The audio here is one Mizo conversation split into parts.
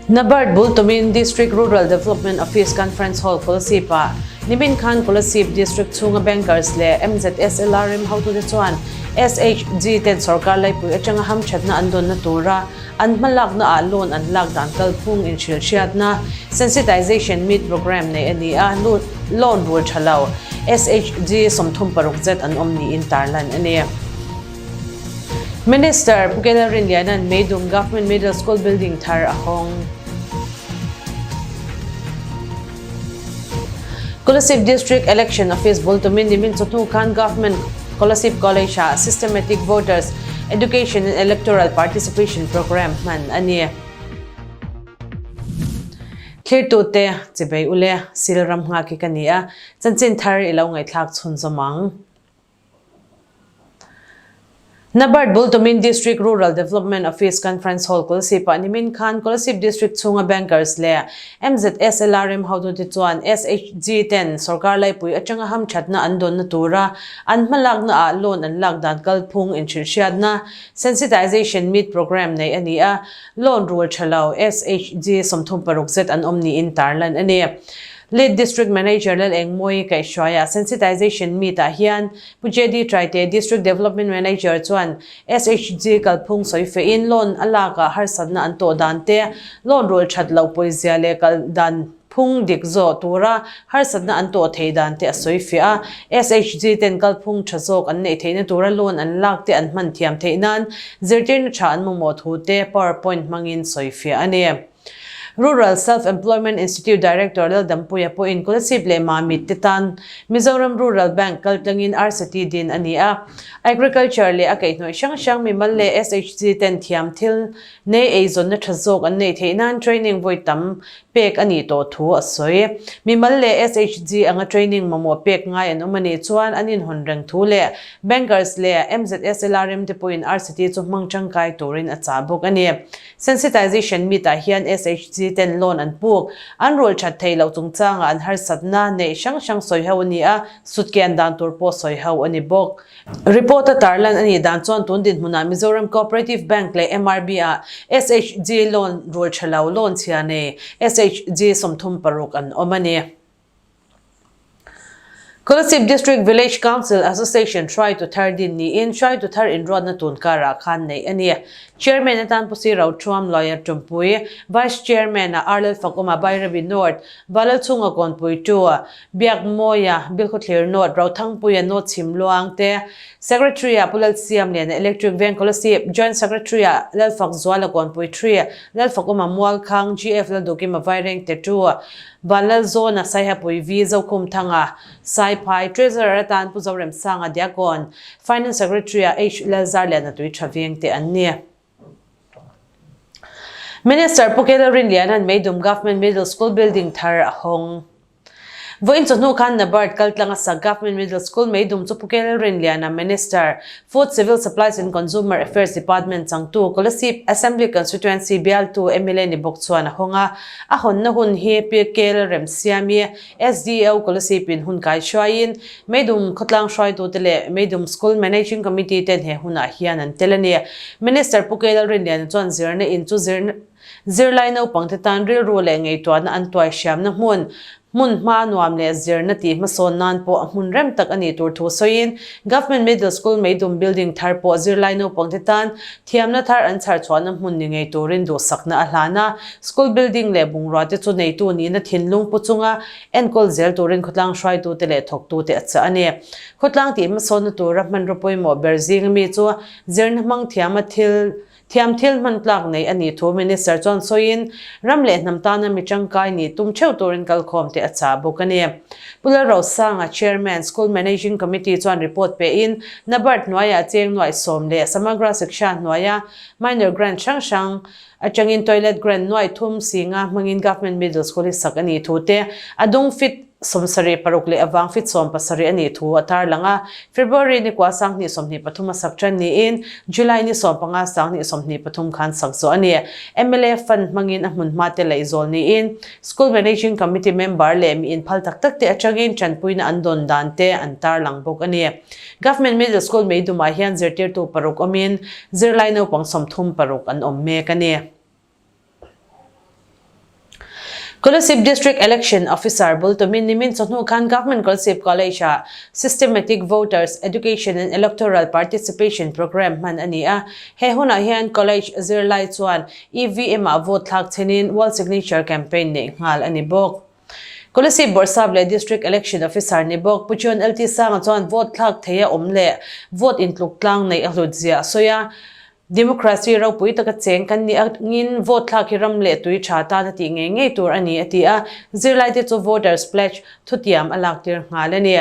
NABARD bul tumin District Rural Development Office Conference Hall Kolasib-ah nimin khan Kolasib District chhunga Bankers leh MZSLRM hotute chuan SHG ten sorkar laipui atanga hamthatna an dawnna tura an hmalakna ah loan an lak dan kalphung inhrilhhriatna Sensitization Meet Programme nei a ni a, loan rul tha lo SHG 36 zet an awm niin tarlan a ni. Minister Pu Kela Rinliana'n Meidum Government Middle School building thar a hawng. Kolasib District Election Office bul tumin nimin chawhnu khan Government Kolasib College-ah Systematic Voters Education and Electoral Participation Programme hman a ni. Thlirtute chibei ule sil ram nghak hi ka ni a, chanchin thar i lo ngaihthlak chhunzawm ang. NABARD bul tumin District Rural Development Office Conference Hall Kolasib-ah nimin khan Kolasib District chhunga Bankers leh MZSLRM hotute chuan SHG ten sorkar laipui atanga hamthatna an dawnna tura an hmalakna ah loan an lak dan kalphung inhrilhhriatna Sensitization Meet Programme neih a ni a, loan rul tha lo SHG 36 zet an awm niin tarlan a ni. Lead District Manager Lalengmawii kaihhruaia Sensitization Meet-ah hian Pu JD Traite, District Development Manager chuan SHG kalphung sawi fehin loan a lakah harsatna an tawh dan te, loan rul that loh pawizia leh kal dan phung dik zawh tura harsatna an tawh theih dan te a sawi fiah a. SHG ten kalphung tha zawk an neih theihna tura loan an lak te an hman thiam theih nan zirtirna tha an mamawh thu te PowerPoint hmangin sawi fiah a ni. Rural Self Employment Institute Director Laldampuia pawhin Kolasib leh Mamit te tan Mizoram Rural Bank kaltlangin RCT din a ni a. Agriculture leh a kaihhnawih hrang hrang mimal leh SHG ten thiam thil nei eizawnna tha zawk an neih theih nan training vawi tam pek a nih tawh thu a sawi. Mimal leh SHG anga training mamawh pek ngai an awm a nih chuan an inhawn reng thu leh Bankers leh MZSLRM te pawhin RCT chu hmang tangkai turin a chah bawk a ni. Sensitization meet-ah hian SHG ten loan an puk, an rul that theih loh chungchangah an harsatna neih hrang hrang sawi ho a ni a, sutkian dan tur pawh sawi ho a ni bawk. Report-a tarlan a nih dan chuan tun dinhmunah Mizoram Cooperative Bank leh MRB-ah SHG loan rul tha lo loan chhia nei SHG 36 an awm a ni. Kolasib District Village Council Association hruaitu thar din niin hruaitu thar inruatna tun karah khan neih a ni. Chairman atan Pu Sirau Thuam Lawyer Tumpui, Vice Chairman-a Arlel Fakawma Bairabi North, Valalchhunga Kawnpui Tu, Biakmawia Bilkhawthlir North, Rothangpuia North Chhimluang te, Secretary-a Pu Lalsiamliana Electric Veng Kolasib, Joint Secretary-a Lalfakzuala Kawnpui Three, Lalfakawma Mualkhang, GF Laldukima Vairengte Tu, Vanlalzawna Saihapui V Zokhumthanga, Saiphai, Treasurer atan Pu Zoremsanga Diakon, Finance Secretary-a H Lalzarliana tui tha veng te an ni. Minister Pu Kela Rinliana'n Meidum Government Middle School building thar a hawng. Vawiin chawhnu khan NABARD kaltlanga sak Government Middle School Meidum chu Pu Kela Rinliana, Minister, Food, Civil Supplies and Consumer Affairs Department changtu Kolasib Assembly Constituency bialtu mla ni bawk chuan a hawng a. A hawnna hun hi Pi Kel Remsiami, SDO Kolasib in hun kai hruaiin Meidum khawtlang hruaitute leh Meidum School Managing Committee ten he hunah hian an tel a ni. Minister Pu Kei Lalrinliana chuan zirna in chu zirlai naupangte tan rilru leh ngaihtuahna an tuai hriamna hmun, hmun hma nuam leh zirna tih hmasawn nan pawh a hmun rem tak a nih tur thu sawiin Government Middle School Meidum building thar pawh zirlai naupangte tan thiamna thar an chhar chhuahna hmun ni ngei turin duhsakna a hlan a. School building leh bungrua te chu neitu nihna thinlung pu chunga enkawl zel turin khawtlang hruaitute leh thawktute a chah a ni. Khawtlang tih hmasawnna tura hmanraw pawimawh ber zinga mi chu zirna hmang thiama thil Thiam thil hman tlak nei a nih thu Minister chuan sawiin, ram leh hnam tana mi tangkai nih tum theuh turin kalkhawm te a chah bawk a ni. Pu Lalrosanga, Chairman, School Managing Committee chuan report pein, NABARD hnuaiah cheng nuaih sawm leh Samagra Shiksha hnuaia minor grant hrang hrang atangin toilet grant nuaih thum singa hmangin Government Middle School hi sak a nih thu te a dung fit 76 leh avang fit 70 a nih thu a tarlang a. February ni kua 2023 a sak tan niin July ni 15 2023 khan sak zawh a ni. Mla fund hmangin a hmun hma te laih zawl niin School Managing Committee member leh mi inphal tak tak te atangin tanpuina an dawn dan te an tarlang bawk a ni. Government Middle School Meidumah hian zirtirtu paruk awmin zirlai naupang 36 an awm mek a ni. Kolasib District Election Officer bul tumin nimin chawhnu khan Government Kolasib College-ah Systematic Voters Education and Electoral Participation Programme hman a ni a. He hunah hian College zirlai chuan EVM-ah vote thlak chenin World Signature Campaign neih nghal a ni bawk. Kolasib Bawrhsap leh District Election Officer ni bawk Pu John LT Sanga chuan vote thlak theia awm leh vote intluk tlang neih a hlut zia a sawi a. Democracy ropui taka cheng kan nih angin vote thlak hi ram leh tui tha tan a tih ngei ngei tur a ni a ti a, zirlaite chu voters pledge thutiam a lak tir nghal a ni.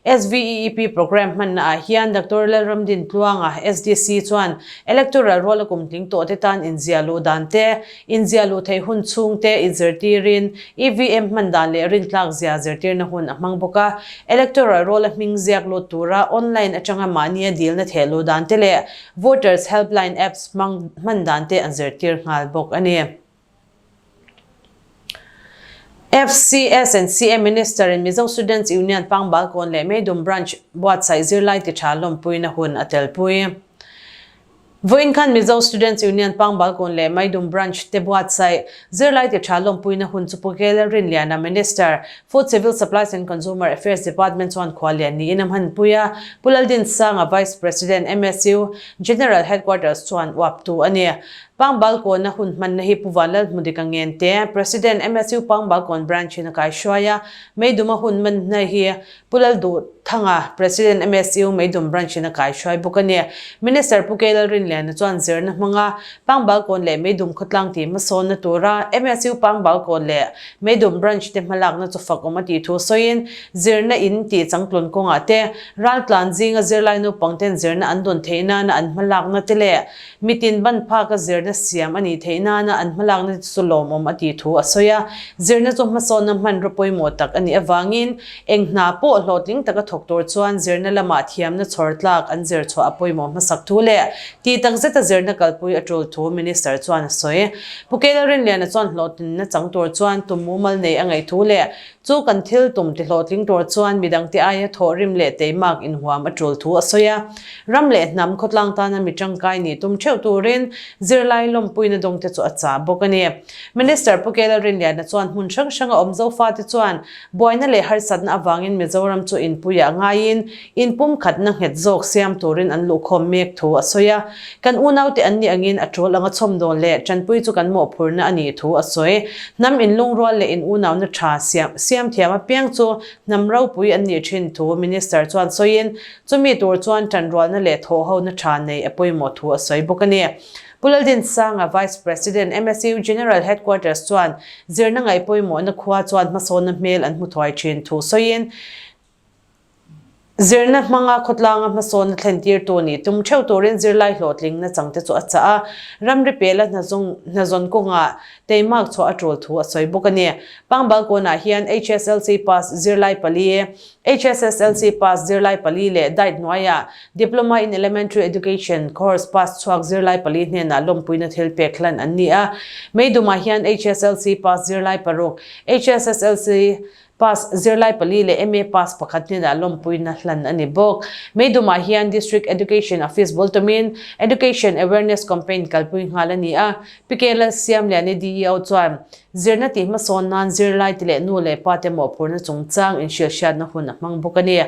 SVEEP programme hmanna ah hian Doctor Lalramdin Tluanga, SDC, chuan electoral roll a kum tling tawh te tan inziah luh dan te, inziah luh theih hun chhung te inzirtirin EVM hman dan leh rintlak zia zirtirna hun a hmang bawk a. Electoral roll a hming ziak lut tura online atanga mahnia dilna theh luh dan te leh Voters Helpline Apps hmang hman dan te an zirtir nghal bawk a ni. FCS and CA Minister in Mizo Students Union Pangbalkawn leh Meidum Branch buatsaih zirlai ti tha lawmpuina hun a telpui. Vawiin khan Mizo Students Union Pangbalkawn leh Meidum Branch te buatsaih zirlai ti tha lawmpuina hun chu Pu Kela Rinliana Minister, Food Civil Supplies and Consumer Affairs Department chuan khuallian niin a hmanpui a, Pu Laldinsanga Vice President, MSU, General Headquarters chuan uaptu a ni. Pangbalkawna hun hmanna hi Pu Vanlalhmudika Ngente, President, MSU Pangbalkawn Branch in a kaihruai a, Meiduma hun hmanna hi Pu Lalduhthanga, President, MSU Meidum Branch in a kaihruai bawk a ni. Minister Pu Kei Lalrinliana chuan zirna hmanga Pangbalkawn leh Meidum khawtlang tih hmasawnna tura MSU Pangbalkawn leh Meidum Branch te hmalakna chu fak awm a tih thu sawiin zirna in tih changtlun kawngah te, raltlan zinga zirlai naupang ten zirna an dawn theih nana an hmalakna te leh Mitin ban phaka zirna siam a nih theih nana an hmalakna te chu lawmawm a tih thu a sawi a. Zirna chu hmasawnna hmanraw pawimawh tak a nih avangin eng hna pawh hlawhtling taka thawk tur chuan zirna lamah thiamna chhawr tlak an zir chhuah a pawimawh hmasak thu leh tih tak zeta zirna kalpui a tul thu Minister chuan a sawi. Pu Kela Rinliana chuan hlawhtlinna chang tur chuan tum mumal nei a ngaih thu leh Chu kan thil tum ti hlawhtling tur chuan midangte aia thawhrim leh teimak inhuam a tul thu a sawi a. Ram leh hnam khawtlang tana mi tangkai nih tum theuh turin zirlai lawmpuina dawngte chu a chah bawk a ni. Minister Pu Kela Rinliana chuan hmun hrang hranga awm Zofate chuan buaina leh harsatna avangin Mizoram chu inpuiah ngaiin inpumkhatna nghet zawk siam turin an luhkhawm mek thu a sawi a. Kan unaute an nih angin a tul anga chhawmdawn leh tanpui chu kan mawhphurna a nih thu a sawi. Hnam inlungrual leh in unauna tha siam siam thiam apiang chu hnam ropui an nih thin thu Minister chuan sawiin, chumi tur chuan tanrualna leh thawhhona tha nei a pawimawh thu a sawi bawk a ni. Pu Laldinsanga, Vice President, MSU General Headquarters chuan zirna ngaih pawimawhna khua chuan hmasawnna hmel an hmu thuai thin thu sawiin, Zirna hmanga khawtlanga hmasawnna thlentirtu nih tum theuh turin zirlai hlawhtlingna changte chu a chah a, ramri pela hnazawn kawngah teimak chhuah a tul thu a sawi bawk a ni. Pangbalkawnah hian HSLC pass zirlai pali, HSSLC pass zirlai pali leh diet hnuaiah Diploma in Elementary Education course pass chhuak zirlai pali hnenah lawmpuina thil pek hlan an ni a. Meidumah hian HSLC pass zirlai paruk, HSSLC Pass zirlai pali leh MA pass pakhat hnenah lawmpuina hlan a ni bawk. Meidumah hian District Education Office bul tumin Education Awareness Campaign kalpui nghal a ni a. PK Lalsiamliani DEO chuan zirna tih hmasawn nan zirlai te leh nu leh pa te mawhphurhna chungchang inhrilhhriatna hun a hmang bawk a ni.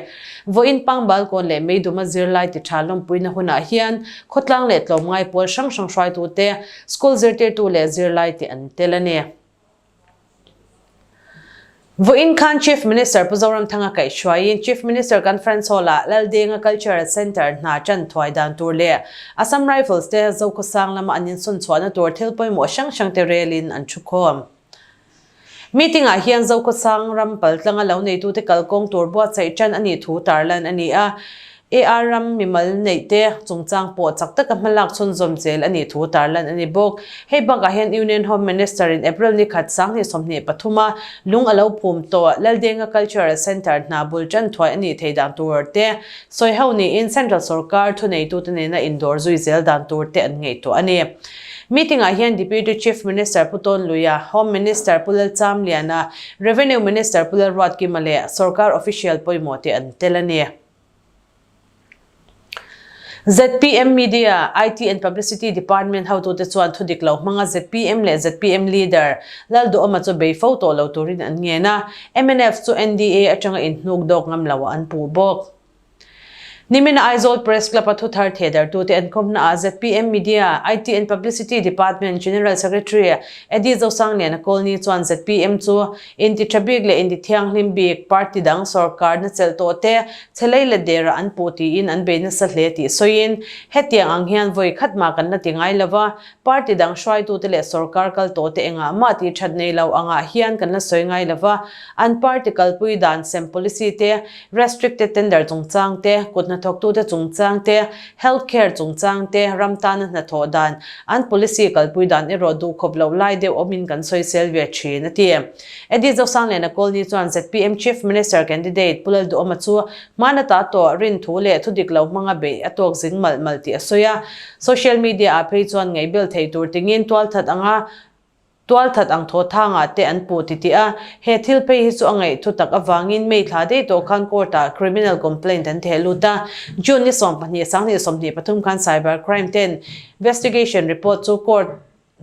Vawiin Pangbalkawn leh Meiduma zirlai ti tha lawmpuina hunah hian khawtlang leh tlawmngai pawl hrang hrang hruaitute, school zirtirtu leh zirlai te an tel a ni. Vawiin khan Chief Minister Pu Zoramthanga kaihhruaiin Chief Minister Conference Hall-ah Laldenga Cultural Centre hna ṭan thuai dan tur leh Assam Rifles te Zokhawsang lama an insawn chhuahna tur thil pawimawh hrang hrang te relin an thu khawm. Meeting-ah hian Zokhawsang ram paltlanga lo neitute kalkawng tur buatsaih ṭan a nih thu tarlan a ni a. AR ram mimal neih te chungchang pawh chak taka hmalak chhunzawm zel a nih thu tarlan a ni bawk. Hei bakah hian Union Home Minister in April ni khat 2023 a lung a lo phum tawh Laldenga Cultural Centre hna bul tan thuai a nih theih dan tur te sawi ho niin Central sorkar thuneitute nena indawr zui zel dan tur te an ngaihtuah a ni. Meeting ah hian Deputy Chief Minister Pu Tawn Luia, Home Minister Pu Lalchamliana, Revenue Minister Pu Lalruatkima leh sorkar official pawimawh te an tel a ni. Zpm Media, IT and Publicity Department hotute chuan thudik lo hmanga zpm leh zpm Leader Lalduhawma chu bei fo tawh lo turin an ngen a, mnf chu NDA atanga inhnuk dawk ngam lo an puh bawk. Nimina Aizawl Press Club-a thuthar thehdartute an kawmnaah zpm Media, IT and Publicity Department General Secretary Eddie Zosangliana Kawlni chuan zpm chu inti tha bik leh inti thianghlim bik party dang sorkarna chelh tawh te chhelei let derah an puh tiin an bei nasa hle tih sawiin hetiang ang hian vawi khat mah kan la ti ngai lova party dang hruaitute leh sorkar kal tawh te engah mah tih that nei lo angah hian kan la sawi ngai lova an party kalpui dan sem policy te restricted tender chungchang te, kut hnathawktute chungchang te, health care chungchang te, ram tana hnathawh dan, an policy kalpui dan erawh duhkhawp loh lai deuh awmin kan sawisel ve thin, a ti. Eddie Zosangliana Kawlni chuan zpm Chief Minister candidate Pu Lalduhawma chu hmana ta tawh rin thu leh thudik lo hmanga beih a tawk zing malh malh tih a sawi a. Social media ah phei chuan ngaihbel thei tur tingin tualthat anga Tualthat ang thaw thangah te an puh titih a, he thil phei hi chu a ngaih thu tak avangin May thla daih tawh khan court ah criminal complaint an theh lut a. June ni 12 sanghnih 23 khan cyber crime ten investigation report chu court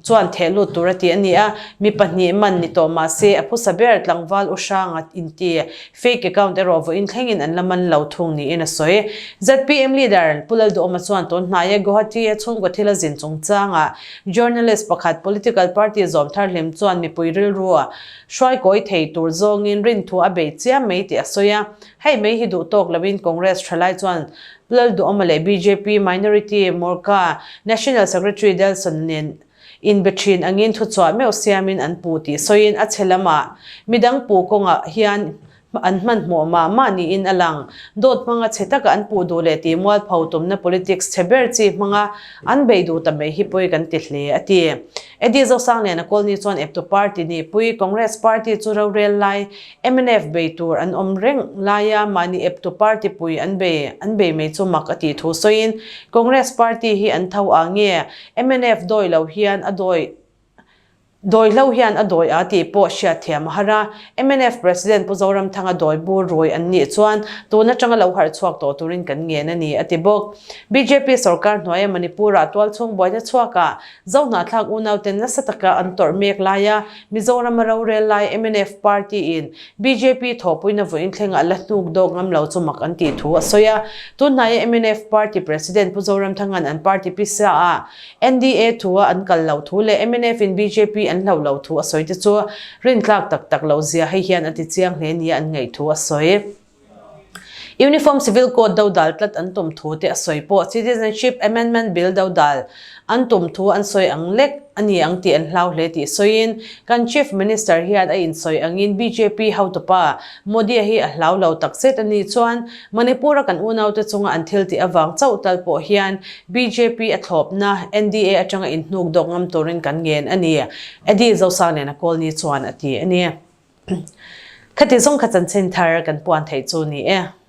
chuan theh lut tur a ti a ni a, mi pahnih man ni tawh mah se a phusa ber tlangval u hranga inti fake account erawh vawiin thlengin an la man lo thung niin a sawi. Zpm leader Pu Lalduhawma chuan tun hnaia Guwahati a chhungkaw thil a zin chungchangah Journalist pakhat political party zawm thar hlim chuan mipui rilru a hruaikawi thei tur zawngin rinthu a bei chiam mai tih a sawi a. Hei mai hi duh tawk loin Congress thalai chuan Lalduhawma leh bjp Minority Morcha National Secretary Delson nen inbe thin angin thuchhuah meuh siamin an puh tih sawiin a chhe lamah midang puh kawngah hian An hmanhmawh mah mah niin a lang. Dawt hmanga chhe taka an puh duh leh tih mualpho tumna politics chhe ber chi hmanga an bei duh ta mai hi pawi kan ti hle, a ti. Eddie Zosangliana Kawlni chuan eptu party nihpui Congress party chu rorel lai mnf bei tur an awm reng laia mahni eptu party pui an bei an bei mai chu mak a tih thu sawiin Congress party hi an tho ang nge mnf dawi lo hian a dawi Dawihlo hian a dawi a tih pawh hriatthiam a har a, mnf President Pu Zoramthanga dawi bur rui an nih chuan tun atanga lo harh chhuak tawh turin kan ngen a ni, a ti bawk. Bjp sorkar hnuaia Manipur-ah tualchhung buaina chhuakah Zohnahthlak unauten nasa taka an tawrh mek laia Mizorama rorel lai mnf party-in bjp thawhpuina vawiin thlengah la hnuk dawk ngam lo chu mak an tih thu a sawi a. Tunhnaia mnf party President Pu Zoramthanga'n an party pisa-ah NDA thua an kal loh thu leh mnf in bjp an hlauh loh thu a sawi te chu rintlak tak tak loh zia hei hian a ti chiang hle nia an ngaih thu a sawi. Uniform Civil Code do dal tlat an tum thu te a sawi pawh Citizenship Amendment Bill do dal an tum thu an sawi ang lek a ni ang tih an hlau hle tih sawiin kan Chief Minister hian a insawi angin bjp hotupa Modi-a hi a hlau lo takzet a nih chuan Manipur-a kan unaute chunga an thil tih avang chauh tal pawh hian bjp a thlawpna NDA atanga inhnuk dawk ngam turin kan ngen a ni, Eddie Zosangliana Kawlni chuan a ti a ni. Khati zawng kha chanchin thar kan puan theih chu ni e.